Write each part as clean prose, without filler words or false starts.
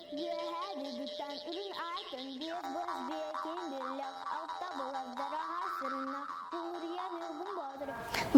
Үөһээ дойдуттан үрүҥ аайтан биэс бос биэкин биллэх алта быластара сырынна Улуруйан Ньургун Боотур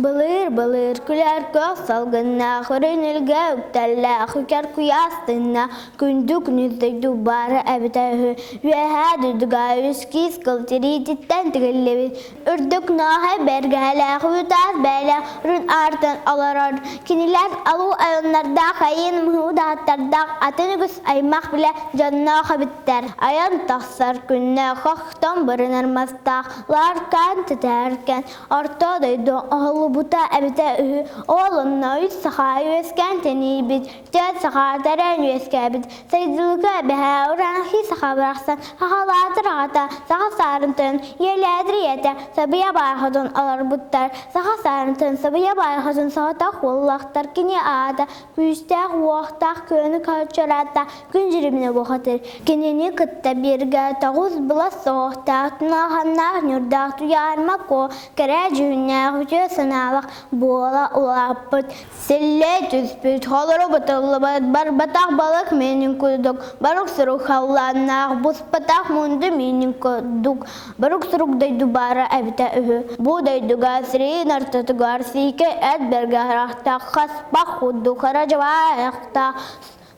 Былыыр-былыр күлэр көх салгыннаах, өрүнүлгэ үктэллээх, үкэр куйаас тыыннаах, күндү күнүс дойду баара эбитэ үһү. Үөһээ дойдуга үс киис кыл тириититтэн тигиллибит, үрдүк нооһой бэргэһэлээх, үүтаах бээлээх үрүн аартан олорор. Кинилэр алуу айаннардаах, айыын муһуудааттардаах, атын үгүс аймах билэ дьонноох эбиттэр. Айан тахсар күннээх, охтон бырынар мастаах, лааркаан тэтээркэн, Орто дойду оһоллубута эбитэ үһү. Ол онно үс саха үөскээн тэнийбит, түөрт саха төрөөн үөскээбит. Сайдылыка эбэһээ урааҥхи саха барахсан хахалаатыр аҕата, саха саарынтын ийэлээтир ийэтэ Сабыйа Баайхотун олорбуттар. Саха саарынтын Сабыйа Баайхотун соҕотох уоллаахтар кини аата күүстээх уохтаах күөнү көччөр аата күн дьириминэ бухатыр. Кинини кытта бииргэ тоҕус былас соҕохтоох, тунааһаннаах ньурдаах Туйаарма Куо кэрэ дьүһүннээх үтүө санаалаах буола улааппыт. Силлиэ түспүт, холору бытыллыбыт, барбатах балык миинин курдук, барык сурук халлааннаах, буспатах мунду миинин курдук, барык сурук дойду баара эбитэ үһү. Бу дойдуга сирин ортотугар сиикэй эт бэргэһэрахтаах, хаспах курдук хара дьабаайахтаах,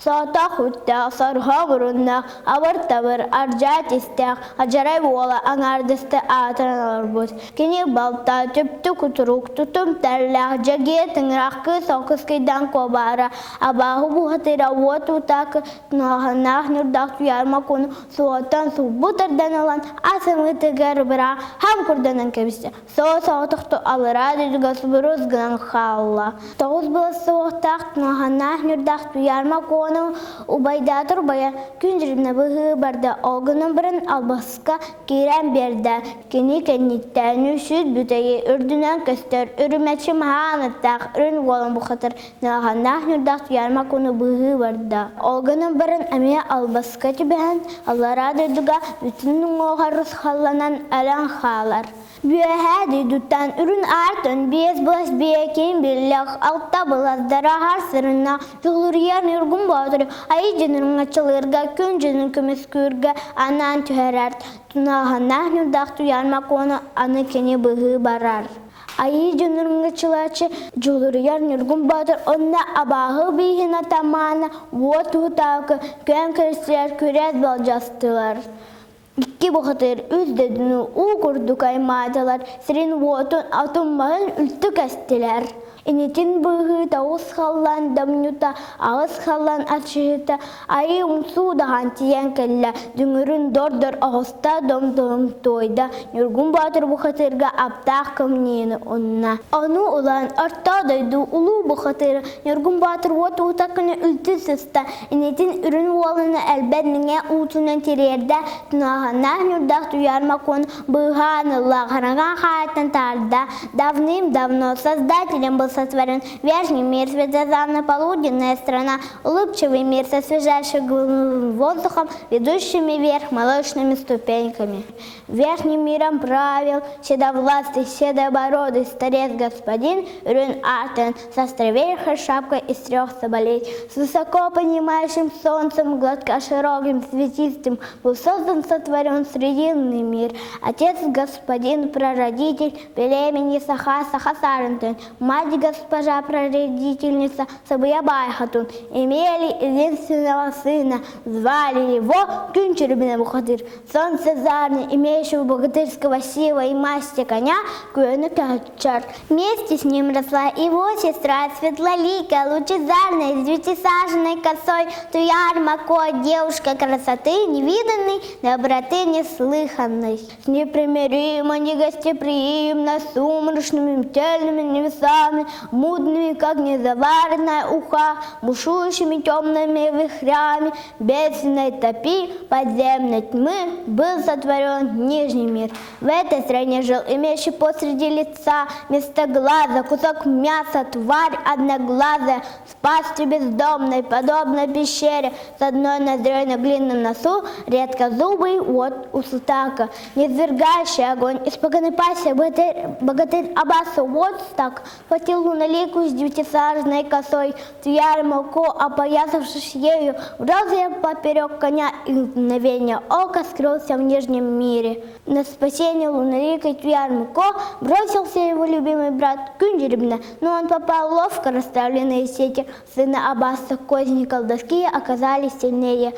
Соотох үттээх, сорҕо муруннаах, абыр-табыр, ардьаа тистээх, адьарай уола аҥаардасты аатыран олорбут. Кини балта түптү кутурук, тутум тэллээх, дьэгиэ тыҥырах кыыс окускайдаан куобаара, абааһы буһатыыра уот утаакы тунааһыннаах ньурдаах туйаарма куну суоттан сулбу тардан ылан ас ымыытыгар быраах хам курданан кэбистэ. Суос-соҕотохто аллараа дойдуга субурус гынан хаалла. Тоҕус былас суохтаах, тунааһыннаах ньурдаах Туйаарма Куону убайдаатар убайа күн дьиримнэ быһыы барда, ол гынан баран албаска киирэн биэрдэ. Кини кэнниттэн үсүс бүтэйи үрдүнэн көстөр үрүмэччи маһаанаттаах үрүн уолан бухатыр Нааһаннаах ньурдаах Туйаарма Куону быыһыы барда. Ол гынан баран эмиэ албаска түбэһэн аллараа дойдуга бүтүн уҥуоҕар русхалланан өлөн хаалар. Үөһээ дойдуттан үрүн аартын биэс былас биэкин биллэх, алта быластара харсырынна, дьулуруйар Ньургун Боотуру айыы дьонун аччалыырга, күн дьонун көмүскүүргэ анаан түһэрэр. Тунааһыннаах ньурдаах Туйаарма Куону аны кини быһыы барар. Айыы дьонун аччылааччы Дьулуруйар Ньургун Боотур онно абааһы бииһин атамаана уот уһутаакы күөн көрсүлэр күрэс болдьостулар. Икки бухатыыр үс дөдүнү уу курдук аймаатылар, сирин-уотун атын маһын үлтү кэстилэр. Инитин быыһыы тоҕус халлаан домньута, аҕыс халлаан аччыһыта айыы умсуу даҕаан тиийэн кэллэ, дүҥүрүн дор-дор оҕуста, дом-дом туойда, Ньургун Боотур бухатыырга аптаах кымньыыны унна. Ону ылан орто дойду улуу бухатыыра Ньургун Боотур уот уута күнү үлтү сыста, Инитин үрүн уолуна элбэт миҥэ уутунан тириэрдэ, тунааһыннаах ньурдаах Туйаар Макуон быыһаан ылла, хараҥа хаайтан таарда. Давным-давно создателем был сотворен верхний мир, светозарно-полуденная страна, улыбчивый мир со свежайшим голубым воздухом, ведущими вверх молочными ступеньками. Верхним миром правил седовластый, седобородый старец господин Рюн Артен со островерхой шапкой из трех соболей, с высоко поднимающим солнцем, гладко широким, светистым, был создан, сотворен срединный мир. Отец господин прародитель племени Саха Сахасарантын, мать госпожа прародительница Сабыя Байхатун, имели единственного сына, звали его Күнчербина Бухатыр. Солнце зарни, имеющего богатырского сила и масти коня, Куэну Качар. Вместе с ним росла его сестра Светлоликая, лучезарная, с девятисаженной косой, Туяр Мако, девушка красоты невиданной, доброты неслыханной. С непримиримо, негостеприимно, сумрачными метельными небесами, мутными, как незаваренная уха, бушующими темными вихрями, бедственной топи подземной тьмы был сотворен нижний мир. В этой стране жил имеющий посреди лица вместо глаза кусок мяса, тварь одноглазая, с пастью бездомной, подобной пещере, с одной ноздрёй на глиняном носу, редкозубый от усутака, низвергающий огонь из поганой пасти богатырь, богатырь Аббаса Уотстак хватил луналикую с девятисажной косой, Туярмаку, опоясавшись ею, врался я поперек коня и в мгновение ока скрылся в нижнем мире. На спасение луналикой Туярмако бросился его любимый брат Кюнджерибна, но он попал ловко расставленные сети сына Аббаса, козни колдовские оказались сильнее.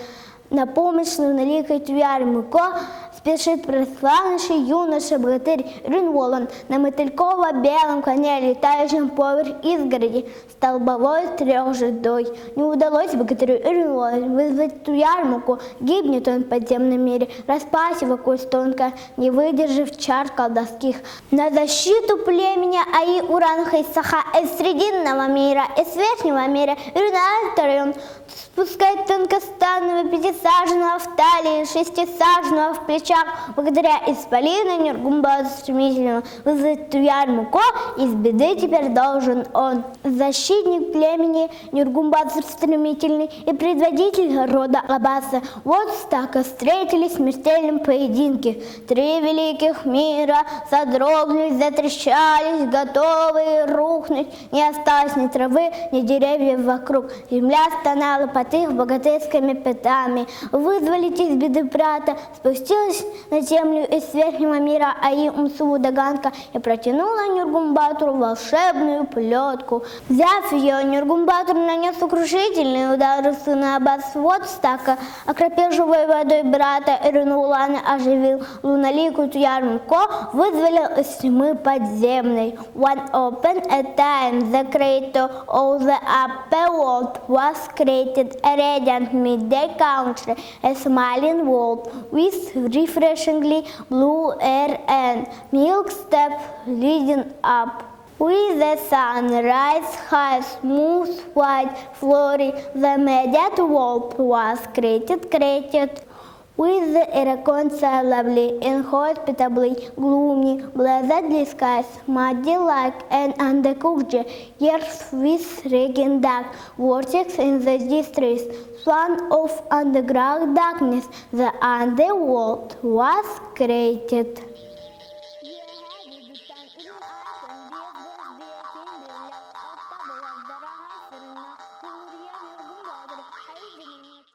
На помощь луналикой Туярмако спешит прославнейший юноша-богатырь Рюнволан на мотыльково-белом коне, летающем поверх изгороди, столбовой трехжидой. Не удалось богатырю Рюнволану вызвать ту ярмарку, гибнет он в подземном мире, распасть его кость тонкая, не выдержав чар колдовских. На защиту племени Аи Уранха из Саха, из Срединного мира, из Верхнего мира, Рюнальтарен спускает тонкостанного пятисажного в талии, шестисажного в плечах, благодаря исполину Нюргумбазу стремительному, вызвать ту ярмуко, из беды теперь должен он. Защитник племени Нюргумбаз стремительный и предводитель рода Абаса. Вот так и встретились в смертельном поединке. Три великих мира содрогнулись, затрещались, готовые рухнуть. Не осталось ни травы, ни деревьев вокруг. Земля стонала под их богатырскими пятами. Вызволить из беды брата, спустилась на землю из верхнего мира Аи Умсуву Даганка и протянула Нюргумбатру волшебную плетку. Взяв ее, Нюргумбатр нанес сокрушительный удар сына Аббас Водстака, окропил живой водой брата Ирину-Улана, оживил луналику Туярмко, вызволил из тьмы подземной. Once upon a time, the creator of the upper world was created a radiant midday country, a smiling world with refreshingly blue air and milk step leading up. With the sun rise high, smooth, white, flory, the immediate world was created, created with the irreconcilably, inhospitably gloomy, blessedly skies, muddy like an undercooked earth with raging dark vortex in the distress, swan of underground darkness, the underworld was created.